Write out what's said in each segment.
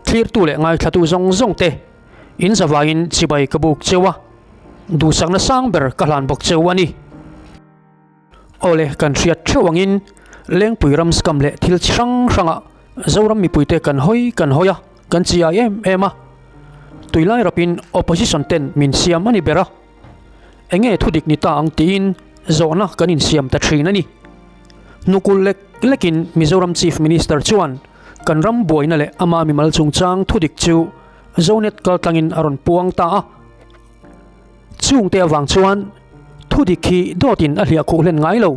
Thlirtu leh ngaithlatu zawng zawng te in zavaiin chibai ka buk cheu a, duhsakna sang ber ka hlan bawk cheu a ni. Awle, kan hriat theuh angin Lengpui ram scam leh thil chi hrang hrangah Zoram mipuite kan hawi kan hawi a, kan chiai em em a. Tuilai rapin opposition ten min siam a ni ber a. Enge thudik ni ta ang tiin zawhna kan insiam ta thin a ni. Hnukul lek lekin Mizoram Chief Minister chuan kan ram buaina leh ama mimal chungchang thudik chu Zonet kaltlangin a rawn puang ta a. Chungte avang chuan thudik hi dawtin a hliah khuh hlen ngai lo.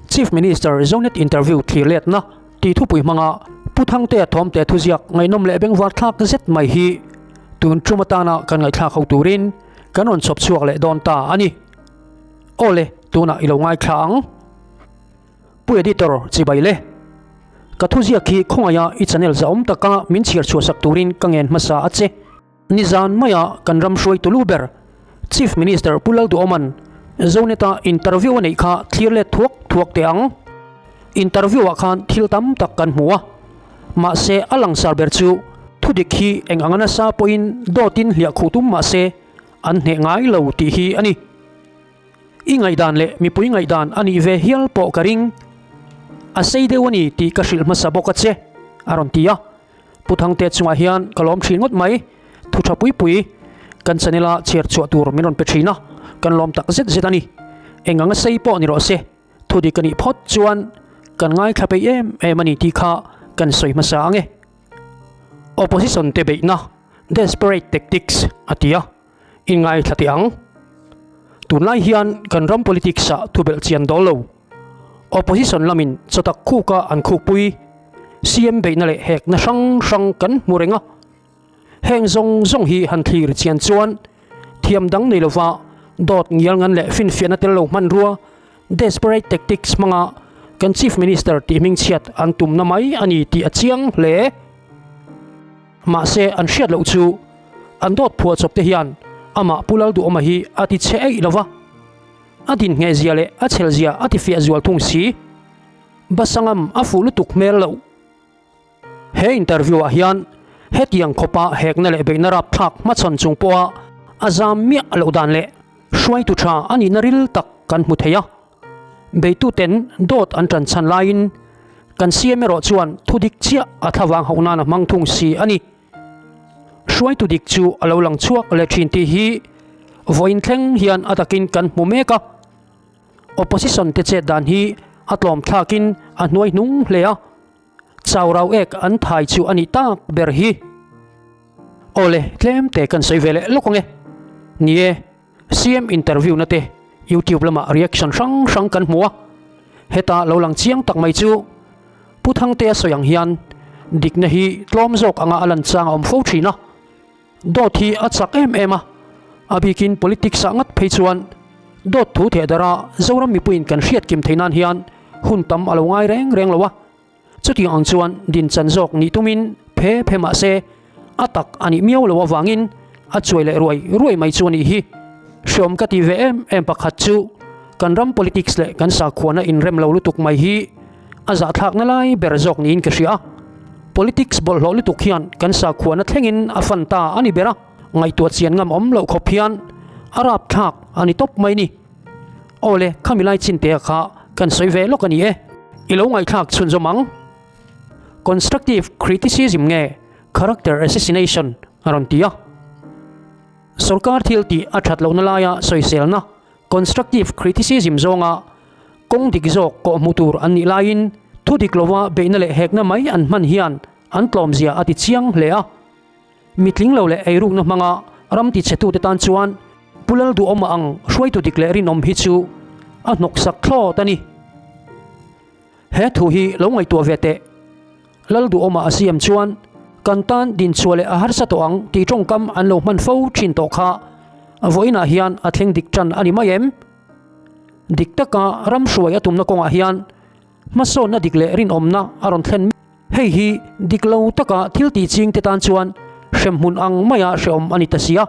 Chief Minister Zonet interview thlir letna tih thupui hmanga Pu Thangtea thawmte thuziak ngaihnawm leh bengvar thlak zet mai hi tun tum atana kan ngaihthlak ho turin kan rawn chhawp chhuak leh dawn ta a ni. Awle, tunah i lo ngaithla ang. Pu Editor, chibai le. Ka thuziak hi khawngaiha i channel zahawm taka min chhiar chhuahsak turin ka ngen hmasa a che. Nizan maia kan ram hruaitu lu ber Chief Minister Pu Lalduhawman Zonet-a interview a neih kha thlir let thuak thuak teh ang. Interview-ah khan thil tam tak kan hmu a, mahse a langsar ber chu thudik hi eng anga nasa pawhin dawtin hliah khuh tum mahse an hneh ngai lo tih hi a ni. I ngaihdan leh mipui ngaihdan a nih ve hial pawh ka ring. A sei deuh a ni tih ka hrilh hmasa bawk a che, a rawn ti a. Pu Thangte chungah hian ka lawm thin ngawt mai, thu tha pui pui kan channel a chhiar chhuah tur min rawn pe thin a, kan lawm tak zet zet a ni. Eng anga sei pawh ni rawh se, thu dik a nih phawt chuan kan ngaithla peih em em a ni tih kha kan sawi hmasa ang e. Opposition te beihna, desperate tactics, a ti a, inngaithla teh ang. Tunlai hian kan ram politics ah thubelh chian dawl lo. Opposition lamin chawtak khuka an khukpui, CM beihna leh hekna hrang hrang kan hmu reng a. Heng zawng zawng hi han thlir chian chuan thiam dang nei lova dawt ngial ngan leh finfiahna tel lo hmanrua, desperate tactics, hmanga kan Chief Minister tih hmingchhiat an tumna mai a ni tih a chiang hle. Mahse an hriat loh chu an dawt phuah chawp te hian amah Pu Lalduhawma hi a ti chhe eih lova. A din ngheh zia leh a chhel zia a ti fiah zual thung si. Basangam a fuh lutuk hmel loh. He interview ah hian hetiang khawpa hekna leh beihna rapthlak hmachhawn chung pawha a zam miah loh dan leh hruaitu tha a nihna ril tak kan hmu thei a. Beituten dawt an tan chhan laiin kan CM erawh chuan thudik chiah a thlavang hauh nan a hmang thung si a ni. Hruaitu dik chu a lo lang chhuak leh thin tih hi vawiin thleng hian a takin kan hmu mek a. Opposition te chet dan hi a tlawm thlakin a hnuai hnung hle a, chau rau ek an thai chu a nih tak ber hi. Awle, tlem te kan sawi ve leh lawk ang e. Ni e, CM interview na te YouTube lamah reaction hrang hrang kan hmu a, heta lo lang chiang tak mai chu Pu Thangtea sawi ang hian dikna hi tlawm zawk anga a lan chang a awm fo thin a, dawt hi a chak em em a, a bikin politics ah ngat phei chuan dawt thu theh dara Zoram mipuiin kan hriat kim theih nan hian hun tam a lo ngai reng reng lo a. Chutiang ang chuan dinchan zawk nih tumin phe phe mah se a tak a nih miau lo avangin a chuai leh ruai ruai mai chu a nih hi. Hreawm ka ti ve em em pakhat chu kan ram politics leh kan sakhuana inrem lo lutuk mai hi a zahthlakna lai ber zawk niin ka hria a. Politics bawlhhlawh lutuk hian kan sakhuana thlengin a fan ta a ni ber a, ngaihtuah chian ngam awm loh khawp hian a rapthlak a ni tawp mai ni. Awle, khami lai chintea kha kan sawi ve lawk a ni e. I lo ngaihthlak chhunzawm ang. Constructive criticism nge character assassination a rawn ti a. Sorkar thil tih a that lohna laia sawiselna, constructive criticism, zawnga kawng dik zawk kawh hmu tur an nih laiin thu dik lova beihna leh hekna mai an hman hian an tlawmzia a ti chiang hle a. Mitling lo leh eirukna hmanga ram tichhetute tan chuan Pu Lalduhawma ang hruaitu dik leh rinawm hi chu a hnawksak thlawt a ni. He thu hi lo ngaihtuah ve teh. Lalduhawma a siam chuan kan tan dinchhuah leh a harsa tawh ang tih tawngkam an lo hman fo thin tawh kha vawiinah hian a thleng dik tan a ni mai em? Dik taka ram hruai a tumna kawngah hian Hmasawnna dik leh rinawmna a rawn thlen mek. Hei hi dik lo taka thil tih ching te tan chuan hremhmun ang maia hrehawm a ni ta si a.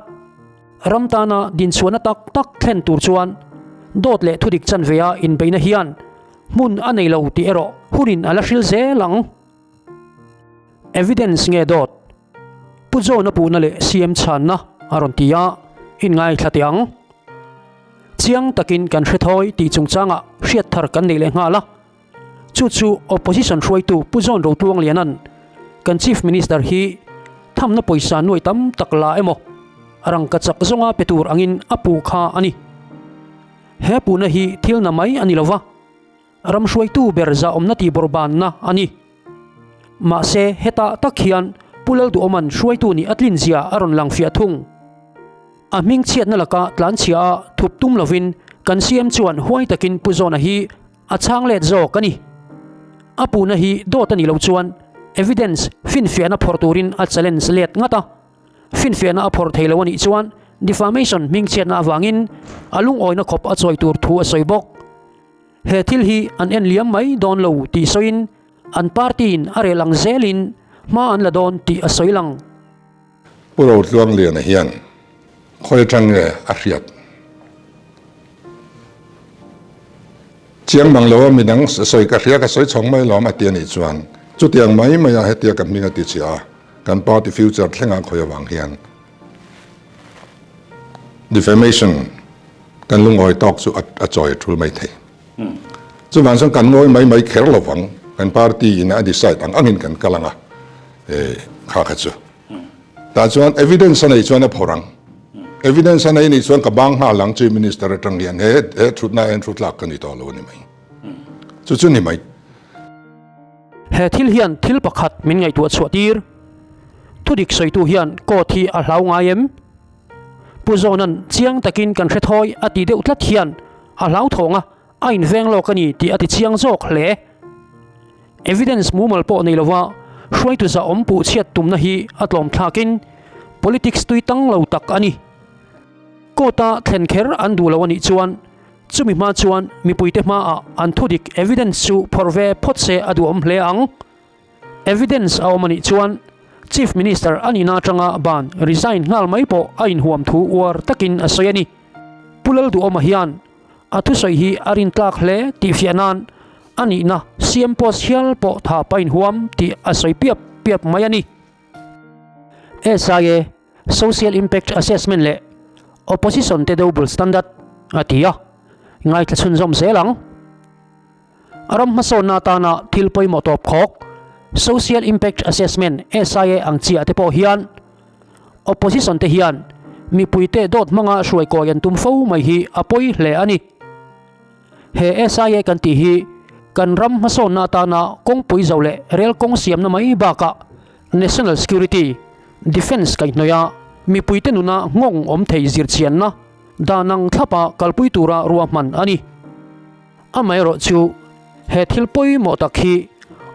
Ram tana dinchhuahna tak tak thlen tur chuan dawt leh thudik chanvea inbeihna hian hmun a nei lo tih erawh hunin a la hril zel ang. Evidence nge dawt? Pu John-a puhna leh CM chhanna a rawn ti a, inngaithla teh ang. Chiang takin kan hre thawi tih chungchangah hriat thar kan neih leh nghal a. Chu chu Opposition hruaitu Pu John Rotluangliana'n kan Chief Minister hi thamna pawisa nuai tam tak la emaw rangka chak zawnga pe tur angin a puh kha a ni. He puhna hi thil na mai a ni lova, ram hruaitu ber zahawmna tihbawrhbanna a ni. Mahse, hetah tak hian Pu Lalduhawma'n hruaitu nih a tlinzia a rawn lang fiah thung. A hming chhiatna laka tlanchhia a thup tum lovin kan CM chuan huai takin Pu Zawna hi a chhang let zawk a ni. A puhna hi dawt a nih loh chuan evidence finfiahna phawrh turin a challenge let ngat a. Finfiahna a phawrh thei lo a nih chuan defamation hmingchhiatna avangin a lungawina khawp a chawi tur thu a sawi bawk. He thil hi an en liam mai dawn lo tih sawiin an party-in a rel ang zelin hma an la dawn tih a sawi lang. Pu Rotluangliana hian khawi atang nge a hriat chiang mang lo a, midang sawi ka hria ka sawi chhawng mai lawm a ti a nih chuan chutiang mai mai a hetia ka hming a ti chhia a, kan party future thlengah khawi avang hian defamation kan lungawi tawk chu a chawi a thul mai thei. Chuvang chuan kan ngawi mai mai kher lo vang, kan party in a decide ang angin kan kal ang a, kha kha chu. Tah chuan evidence a nei chuan a phawrh ang. Evidence a nei nih chuan ka bang nghal ang Chief Minister atang hian he he thutna ah hian thu tlak ka ni tawh lo a ni mai. Chu chu ni mai. He thil hian thil pakhat min ngaihtuah chhuah tir. Thudik sawitu hian court hi a hlau ngai em? Pu Zawna'n chiang takin kan hre thawi a ti deuh tlat hian a hlauthawng a, a inveng lawk a ni tih a ti chiang zawk hle. Evidence mumal pawh nei lova hruaitu zahawm puh chhiat tumna hi a tlawm thlakin politics tui tang lo tak a ni. Court-a thlen kher an duh lo a nih chuan chumi hma chuan mipuite hmaah an thudik evidence chu phawrh ve phawt se a duhawm hle ang. Evidence a awm a nih chuan Chief Minister a nihna atanga ban resign nghal mai pawh a inhuam thu uar takin a sawi a ni. Pu Lalduhawma hian a thusawi hi a rintlak hle tih fiah nan a nihna CM post hial pawh tha pa inhuam tih a sawi piap piap mai a ni. SIA, Social Impact Assessment leh Opposition te double standard a ti a, ngaithla chhunzawm zel ang. Ram hmasawnna atana thil pawimawh tawp khawk, Social Impact Assessment, SIA, ang chiah te pawh hian Opposition te hian mipuite dawt hmanga hruai kawi an tum fo mai hi a pawi hle a ni. He SIA kan tih hi kan ram hmasawnna atana kawngpui zo leh rel kawng siamna mai bakah National Security, Defence kaihhnawih a mipuite nuna nghawng awm thei zirchianna dan ang thlapa kalpui tura ruahman a ni. Amaherawh chu he thil pawimawh tak hi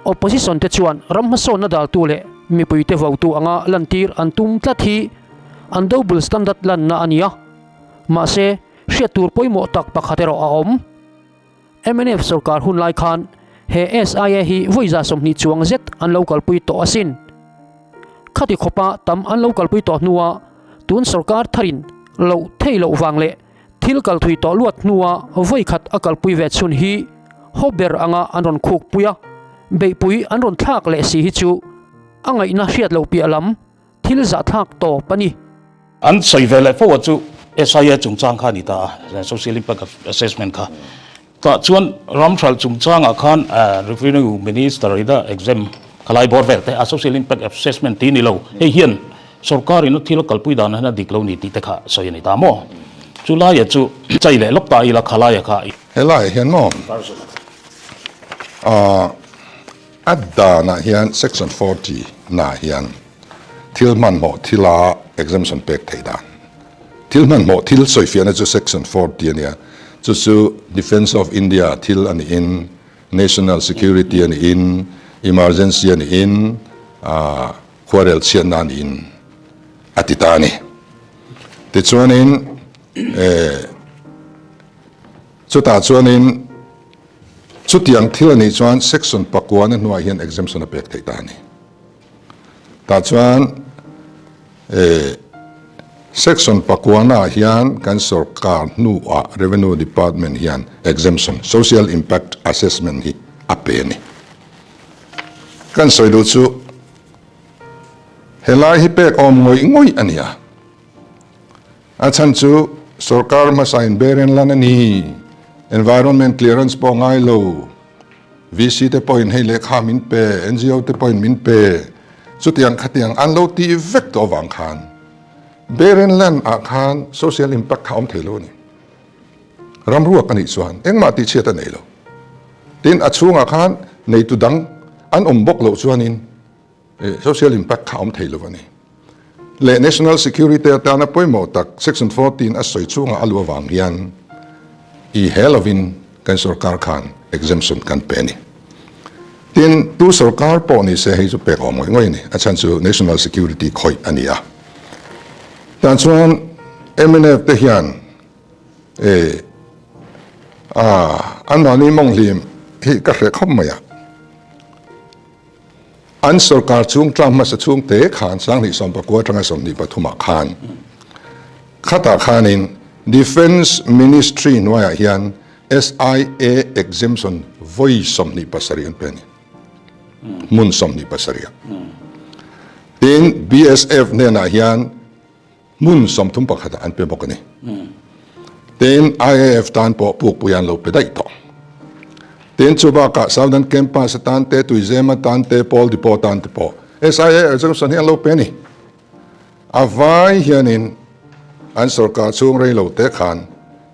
opposition te chuan ram hmasawnna daltu leh mipuite votu anga lantir an tum tlat hi an double standard lanna a ni a. Mahse, hriat tur pawimawh tak pakhat erawh a awm. Mnf sorkar hun lai khan he SIA hi vawi 20 chuang zet an lo kalpui tawh asin. Khati khawpa tam an lo kalpui tawh hnua tun sorkar tharin loh theih loh vang leh Thil kal thui tawh luat hnua vawi khat a kalpui ve chhun hi haw ber anga an rawn khuk pui a, beihpui an rawn thlak leh si hi chu a ngaihna hriat loh piah lam thil zahthlak tawp a ni. An sawi ve leh fo a chu SIA chungchang kha a ni ta a, Social Impact Assessment kha. Tah chuan ramhral chungchangah khan Revenue Minister ina exam khalai bawr vel te a Social Impact Assessment tih ni lo, hei hian sorkar ina thil a kalpui dan hian a dik lo ni tih te kha sawi a ni ta maw? Chu laia chu chai leh lawk ta ila khalaia kha. Helaiah hian maw a danah hian Section 40 na hian thil hmanhmawh thila exemption pek theih dan. Thil hmanhmawh thil sawifiahna chu Section 40 a nia, chu chu Defence of India thil a niin, National Security a niin, Emergency a niin, khuarel chhiatna a niin a ti ta a ni. Tichuanin chutah chuanin chutiang thil a nih chuan Section pakuana hnuah hian exemption a pek theih ta a ni. Tah chuan Section pakuana ah hian kan sorkar hnuah Revenue Department hian exemption, Social Impact Assessment hi a pe a ni. Kan sawi duh chu Helai hi pek awm ngawih ngawih a ni a. A chhan chu sorkar hmasa in beren lan a ni. Environment clearance pawh ngai lo. VC te pawhin hei lehkha min pe, NGO te pawhin min pe. Chutiang khatiang an lo tih vek tawh avang khan beren lan ah khan social impact kha awm thei lo a ni. Ram ruak a nih chuan engmah tihchhiat a nei lo. Tin, a chhungah khan neitu dang an awm bawk loh chuanin social impact kha awm thei lo a ni. Leh national security atana pawimawh tak section 14 a sawi chhungah a lu avang hian i he lovin kan sorkar khan exemption kan pe a ni. Tin, tu sorkar pawh ni se hei chu pek awm ngawih ngawih a ni. A chhan chu national security khawih a ni a. Tah chuan mnf te hian E, a, anmahni mawnghlim hi ka hreh khawp mai a. An sorkar chung tlang hmasa chhung te khan Sanghnih sawmpakua atanga 23 ah khan khatah khanin Defence Ministry hnuaiah hian SIA exemption vawi 27 an pe a ni. Hmun 27 ah. Tin, BSF hnenah hian Hmun 31 ah an pe bawk a ni. Tin, IAF tan pawh pukpui an lo pe daih tawh. Tin, chu bakah Southern Campus atan te, Tuizem atan te, Pawl Depot atan te pawh SIA exemption hi an lo pe a ni. A vai hianin an sorkar chhung rei lo te khan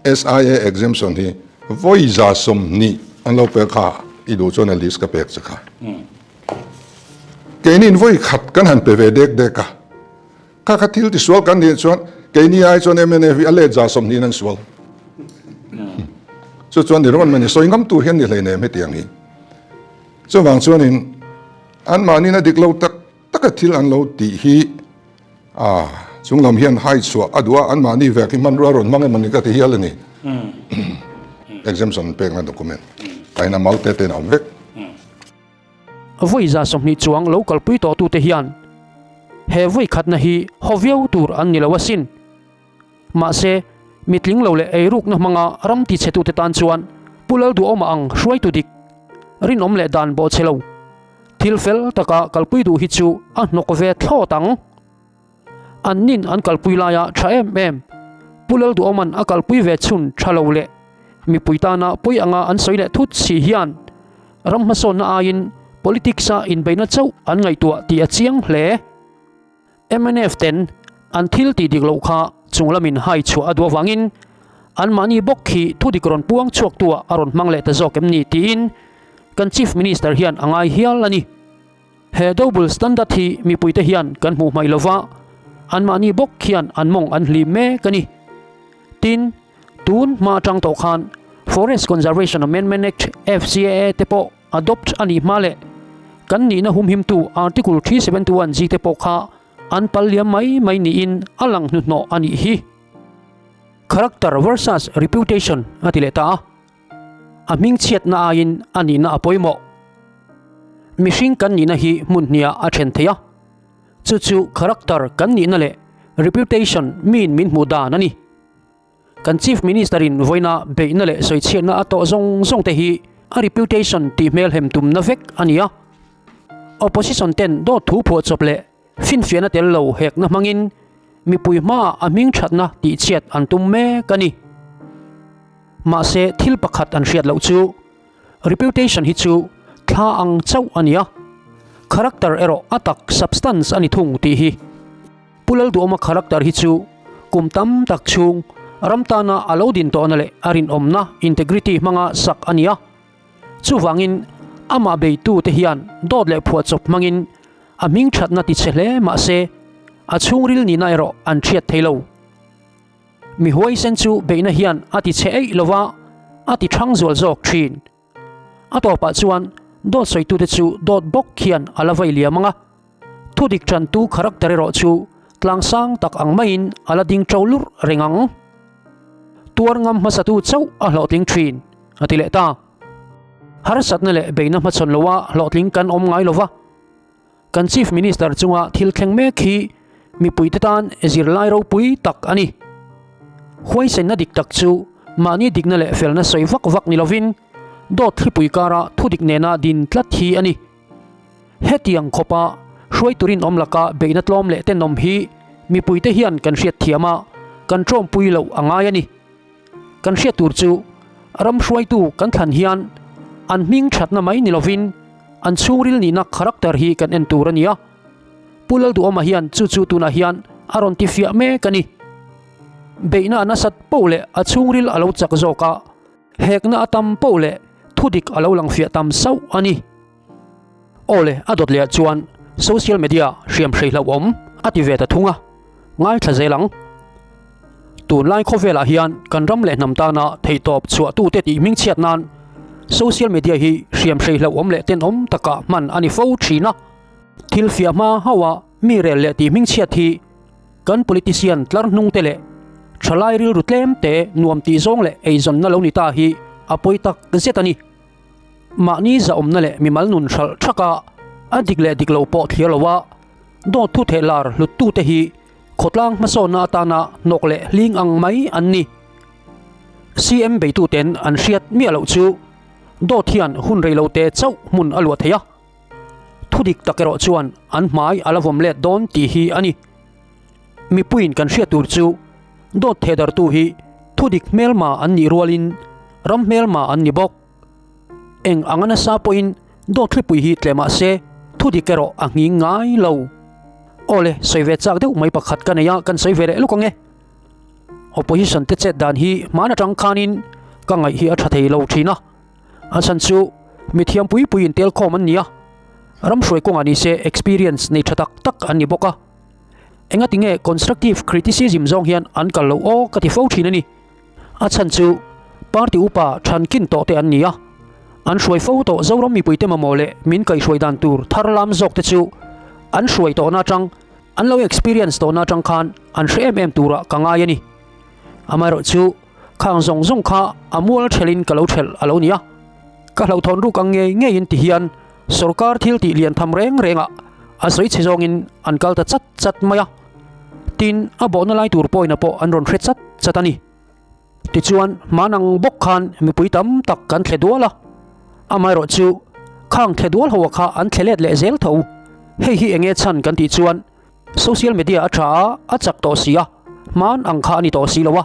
SIA exemption hi vawi 120 an lo pe kha i duh chuan a list ka pek che kha. Keinin vawi khat kan han pe ve dek dek a. Kha kha thil tisual kan nih chuan keini ai chuan mnf hi a let 120 in an sual. Chu chuan ni rawn mani sawi ngam tur hian ni hleinem hetiang hi. Chuvang chuanin anmahnin a dik lo tak taka thil an lo tih hi a chung lam hian hai chhuah a duh a, anmahni vek hi hmanrua rawn hmang emaw ni ka ti hial a ni. Exemption pekna document a in a mal te tein a awm vek. Vawi 120 chuang lo kalpui tawhtute hian he vawi khatna hi haw viau tur an ni lo asin. Mahse, mitling lo leh eirukna hmanga ram tichhetute tan chuan Pu Lalduhawma ang hruaitu dik, rinawm leh dan bawhchhe lo, thil fel taka kalpui duh hi chu a hnawk ve thlawt ang. An nin an kalpui laia tha em em, Pu Lalduhawma'n a kalpui ve chhun tha lo leh mipui tana pawi anga an sawi leh thut si hian ram hmasawnna aiin politics-a inbeihna chauh an ngaihtuah tih a chiang hle. Mnf ten an thil tih dik loh kha chung lamin hai chhuah a duh avangin anmahni bawk khi thudik rawn puang chhuaktuah a rawn hmang leh ta zawk em ni tiin kan Chief Minister hian a ngai hial a ni. He double standard hi mipuite hian kan hmuh hmaih lova, anmahni bawk hian an mawng an hlim mek a ni. Tin, tun hma atang tawh khan Forest Conservation Amendment Act, FCAA, te pawh adopt a nih hma leh kan nihna humhimtu Article 371 G te pawh kha an pal liam mai mai niin a lang hnuhnawh a nih hi. Character versus reputation a ti leh ta a. A hmingchhiatna aiin a nihna a pawimawh. Mihring kan nihna hi hmun hniah a then thei a, chu chu character kan nihna leh reputation miin min hmuh dan a ni. Kan Chief Minister in vawiina beihna leh sawichhiatna a tawh zawng zawng te hi a reputation tih hmelhem tumna vek a ni a. Opposition ten dawt thu phuahchawp leh finfiahna tel lo hekna hmangin mipui hmaah a hmingthatna tihchhiat an tum mek a ni. Mahse thil pakhat an hriat loh chu reputation hi chu thla ang chauh a ni a, character erawh a tak substance a ni thung tih hi. Pu Lalduhawma character hi chu kum tam tak chhung ram tana a lo din tawhna leh a rinawmna integrity hmanga sak a ni a. Chuvangin amah beitute hian dawt leh phuahchawp hmangin a hming thatna ti chhe hle mahse a chhungril nihna erawh an hriat thei lo. Mi huaisen chu beihna hian a ti chhe eih lova, a ti thang zual zawk thin. A tawpah chuan dawt sawitute chu dawt bawk hian a la vai liam ang a, thudik tantu character erawh chu tlangsang tak ang maiin a la ding ṭo lurh reng ang. Tuar ngam hmasatu chauh a hlawhtling thin, a ti leh ta. Harsatna leh beihna hmachhawn loa hlawhtling kan awm ngai lova. Kan Chief Minister chunga thil thleng mek hi mipuite tan zirlai ropui tak a ni. Huaisenna dik tak chu mahni dikna leh felna sawi vak vak ni lovin dawt thlipui kara thudik nena din tlat hi a ni. Hetiang khawpa Hruaitu rinawm laka beihna tlawm leh tenawm hi mipuite hian kan hriat thiam a, kan ṭawmpui loh a ngai a ni. Kan hriat tur chu ram hruaitu kan thlan hian an hming ṭhatna mai ni lovin an chhungril nihna character hi kan en tur a ni a. Pu Lalduhawma hian chu chu tunah hian a rawn tifiah mek a ni. Beihna a nasat poh leh a chhungril a lo chak zawk a, hekna a tam poh leh thudik a lo lang fiah tam sauh a ni. Aw le, a dawt leh ah chuan social media hriam hrei hlauhawm a ti ve ta thung a, ngaithla zel ang. Tunlai khawvelah hian kan ram leh hnam tana theihtawp chhuahtute tih hmingchhiat nan social media hi hriam hrei hlauhawm leh tenawm taka hman a ni fo thin a. Thil fiah hma hauha mi rel leh tih hmingchhiat hi kan politician tlar hnungte leh thalai rilru tlemte nuam tih zawng leh eizawnna lo ni ta hi a pawi tak zet a ni. Mahni zahawmna leh mimal nun hralh thak a, a dik leh dik lo pawh thlir lo a, dawt thu theh lar hluttute hi khawtlang hmasawnna atana hnawk leh hling ang mai an ni. CM beituten an hriat miah loh chu dawt hian hun reilote chauh hmun a luah thei a, thudik tak erawh chuan an hmai a la vawm let dawn tih hi a ni. Mipuiin kan hriat tur chu dawt thehdartu hi thudik hmelma an nih rualin ram hmelma an ni bawk. Eng anga nasa pawhin dawt thlipui hi tle mah se thudik erawh a nghing ngai lo. Aw le, sawi ve chak deuh mai pakhat ka nei a, kan sawi ve leh lawk ang e. Opposition te chet dan hi hman atang khanin ka ngaih hi a tha thei lo thin a. A chhan chu mithiam pui pui intel khawm an ni a, ram hruai kawngah ni se experience nei tha tak tak an ni bawk a. Engati nge constructive criticism zawng hian an kal loh aw ka ti fo thin a ni. A chhan chu party upa thankin tawh te an ni a, an hruai fo tawh Zoram mipuite mamawh leh min kaihhruai dan tur thar lam zawk te chu an hruai tawhna atang, an lo experience tawhna atang khan an hre em em turah ka ngai a ni. Amaherawh chu khang zawng zawng kha a mual thelhin ka lo thelh a lo ni a, ka hlauhthawn ruk ang ngei ngeiin ti hian sorkar thil tih lian tham reng rengah a sawi chhe zawngin an kal ta chat chat mai a. Tin, a bawhna lai tur pawina pawh an rawn hre chat chat a ni. Tichuan, hman ang bawk khan mipui tam tak kan thle dual a, amaherawh chu khang thle dual hoa kha an thle let leh zel tho. Hei hi enge chhan kan tih chuan social media a tha a, a chak tawh si a, hman ang kha a ni tawh si lo a.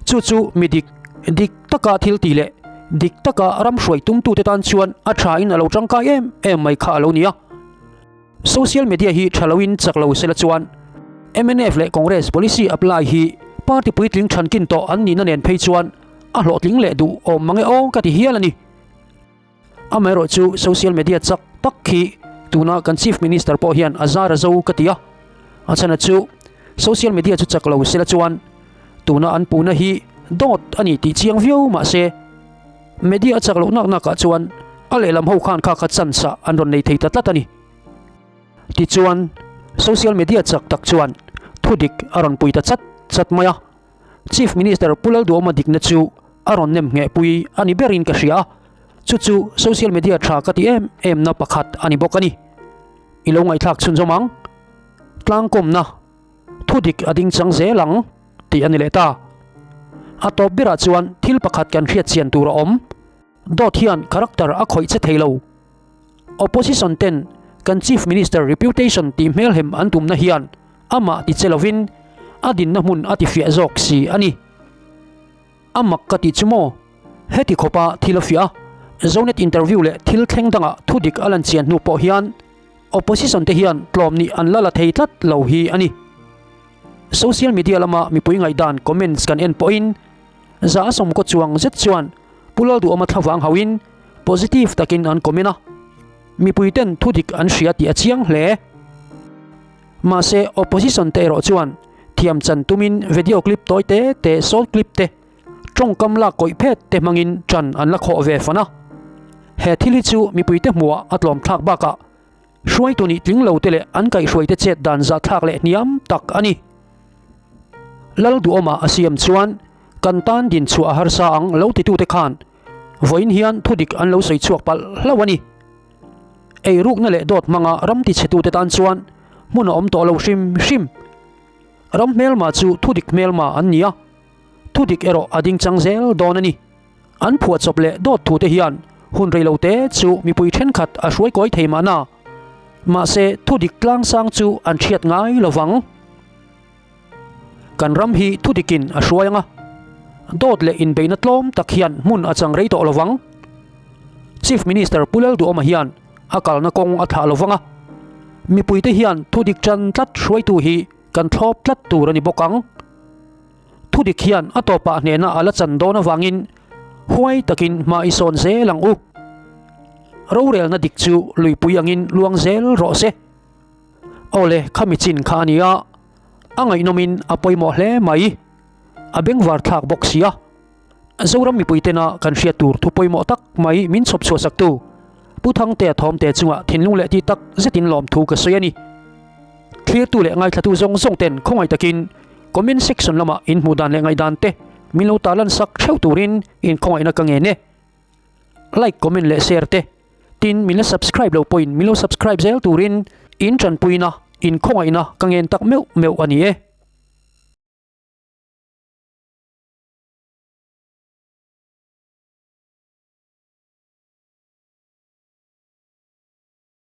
Chu chu mi dik, dik taka thil tih leh dik taka ram hruai tumtute tan chuan a thain a lo tangkai em em mai kha a lo ni a. Social media hi tha loin chak lo sela chuan mnf leh Congress policy apply hi party puitling thankin tawh an nihna nen phei chuan a hlawhtling leh duh awm mang e aw ka ti hial a ni. Amaherawh chu social media chak tak khi tuna kan Chief Minister pawh hian a zar a zo ka ti a, a chhana chu social media chu chak lo sela chuan tuna an puhna hi dawt a ni tih chiang viau mahse Media a chak loh nak nakah chuan a lehlam ho khan kha kha chance ah an rawn nei thei ta tlat a ni. Tichuan, social media chak tak chuan thudik a rawn pui ta chat chat mai a. Chief Minister Pu Lalduhawma dikna chu a rawn nem ngheh pui a ni berin ka hria a, chu chu social media tha ka ti em em na pakhat a ni bawk a ni. I lo ngaihthlak chhunzawm ang. Tlangkawmna. Thudik a ding chang zel ang tih a ni leh ta. A tawp berah chuan thil pakhat kan hriat chian tur a awm. Dawt hian character a khawih che thei lo. Opposition ten kan Chief Minister reputation tih hmelhem an tumna hian amah ti che lovin a dinna hmun a tifiah zawk si a ni. A mak ka tih chu maw? Heti khawpa thil a fiah a, Zonet interview leh thil thleng dangah thudik a lan chian hnu pawh hian Opposition te hian tlawm nih an la la thei tlat lo hi a ni. Social media lama mipui ngaihdan comments kan en pawhin za a sawmkaw chuang zet chuan Pu Lalduhawma thlavang hauhin positive takin an comment a, mipui ten thudik an hria tih a chiang hle. Mahse opposition te erawh chuan thiam chan tumin video clip tawi te te, short clip te, tawngkam lak kawih phet te hmangin tan an la khawh ve fan a. He thil hi chu mipuite hmuhah a tlawm thlak bakah hruaitu nih tling lo te leh an kaihhruaite chet dan zahthlak leh hniam tak a ni. Lalduhawma a siam chuan kan tan din chhuah a harsa ang lo titute khan vawiin hian thudik an lo sawi chhuak palh hlauh a ni. Eirukna leh dawt hmanga ram tichhetute tan chuan hmun a awm tawh lo hrim hrim. Ram hmelma chu thudik hmelma an ni a. Thudik erawh a ding chang zel dawn a ni. An phuahchawp leh dawt thute hian hun rei lo te chu mipui thenkhat a hruai kawi thei mahna. Mahse, thudik tlangsang chu an hriat ngai lo vang. Kan ram hi thudikin a hruai ang a, dawt leh inbeihna tlawm tak hian hmun a chang rei tawh lo vang. Chief Minister Pu Lalduhawma hian a kalna kawng a thlah lo vang a, mipuite hian thudik tan tlat hruaitu hi kan thlawp tlat tur a ni bawk ang. Thudik hian a tawpah hnehna a la chan dawn avangin huai takin hma i sawn zel ang u. Rorelna dik chu luipui angin luang zel rawh se. Awle, khami chin kha a nia, a ngaihnawmin a pawimawh hle mai. A bengvar thlak bawk sia. Zoram mipui tena kan hriat tur thu pawimawh tak mai min chhawp chhuah saktu Pu Thangtea Thawmte chungah thinlung leh tih tak zetin lawmthu ka sawi a ni. Thlirtu leh ngaithlatu zawng zawng ten khawngaih takin comment section lamah in hmuh dan leh ngaihdan te min lo tarlan sak theuh turin in khawngaihna ka ngen e. Like, comment leh share te tin min la subscribe lo pawhin min lo subscribe zel turin in tanpuina in khawngaihna ka ngen tak meuh meuh a ni e.